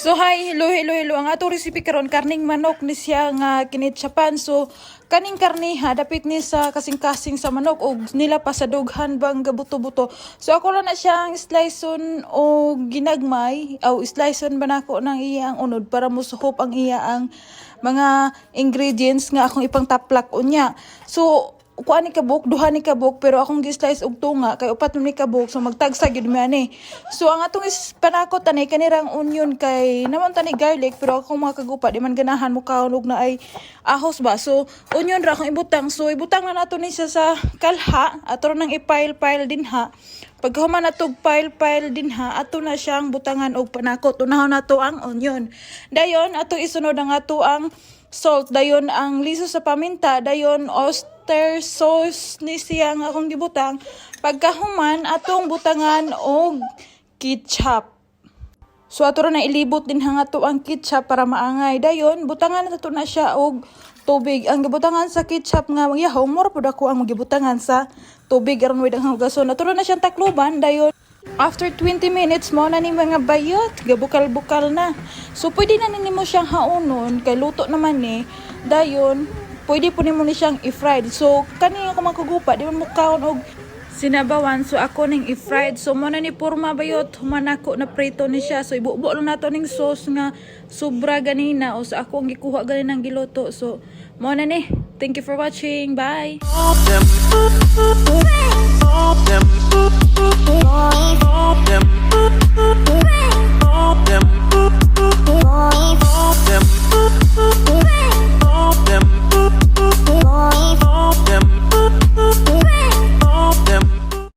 So hi, hello, hello, hello. Ang atong recipe karon, karning manok ni siya nga kinetchupan. So kaning karne ha, dapit ni sa kasing-kasing sa manok og nila pa sa dughan bang gabuto-buto. So ako lang na siyang sliceon o ginagmay aw sliceon ba nako ng iyang unod para musuhop ang iya ang mga ingredients nga akong ipang taplak unya. So kuan ni kabuk, duha ni kabuk, pero akong gi-slice og tunga kay upat man ni kabuk, so magtagsa gyud mi ani. So ang atong is panakot ani kanirang onion kay naman tani garlic, pero akong mga kagupa di man ganahan mo kaon og na ay ahos ba. So onion ra akong ibutang. So ibutang na nato ni siya sa kalha, ato nang i-pile-pile din ha. Pagkahuman nato pile-pile din ha, ato na siyang butangan og panakot. Unahon nato ang onion. Dayon ato isunod ang ato ang salt, dayon ang liso sa paminta, dayon oyster sauce ni siya nga akong gibutang. Pagkahuman, atong butangan og ketchup. So ato ra na ilibot din ha nga to ang ketchup para maangay. Dayon butangan na to na siya og tubig. Ang gibutangan sa ketchup nga yahong mura pud ako ang gibutangan sa tubig aron way daghang hugason. Ato ra na siyang takluban, dayon after 20 minutes mo na ni, mga bayot, gabukal-bukal na. So pwede na nimo siyang haonon kay luto naman ni. Dayon pwede po nimo ni siyang i-fried. So kani ako mga kagupa, di man mo kaon og sinabawan, so ako ning i-fried. So mo na ni porma, bayot, human ako na prito ni siya. So ibubo lang nato ning sauce nga sobra ganina o sa ako ang gikuha ganin ang giluto. So mo na ni. Thank you for watching. Bye. Them, them, them.